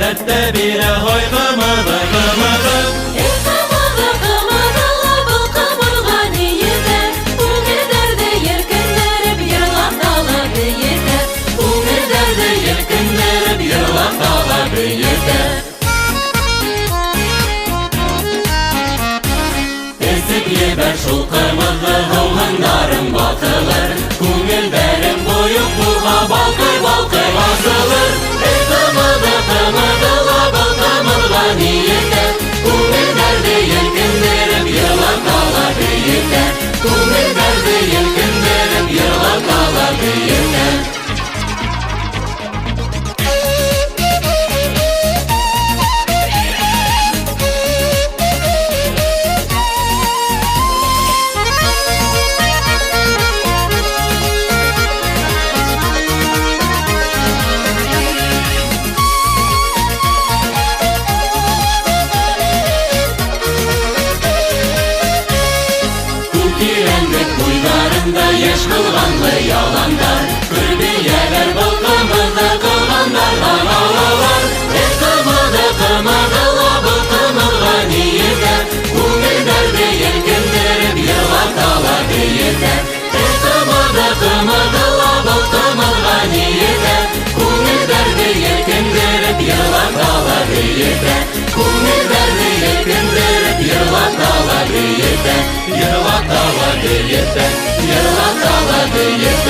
дәрт тә бирә. Һай, кымызы, кымызы. Эй, кымызы, кымызы ла, был кымызга ни етә? Күңел дәрде елкендереп, йырлата ла биетә. Күңел дәрде елкендереп, йырлата ла биетә. Эсеп ебәр шул кымызны, һыуһындарың баҫылыр. Күңелдәрең бойоҡ булһа, балҡый-балҡый асылыр. Эй, кымыҙы, кымыҙы ла, был кымыҙға ни етә? Күңел дәрде елкендереп, йырлата ла биетә. Күңел дәрде елкендереп, йырлата ла биетә. Күк тирәнлек буйҙарында йәш ҡылғанлы яландар. Көр бейәләр был ҡымыҙҙы ҡылғандарҙан алалар. Эй, ҡымыҙы, ҡымыҙы ла, был ҡымыҙға ни етә? Күңелдәрҙе елкендереп, йырлата ла бейетә. Эй, ҡымыҙы, ҡымыҙы ла, был ҡымыҙға ни етә? Күңелдәрҙе елкендереп, йырлата ла бейетә. Күңелдәрҙе елкендереп, йырлата ла бейетә. Йырлата ла бейетә, йырлата ла бейетә.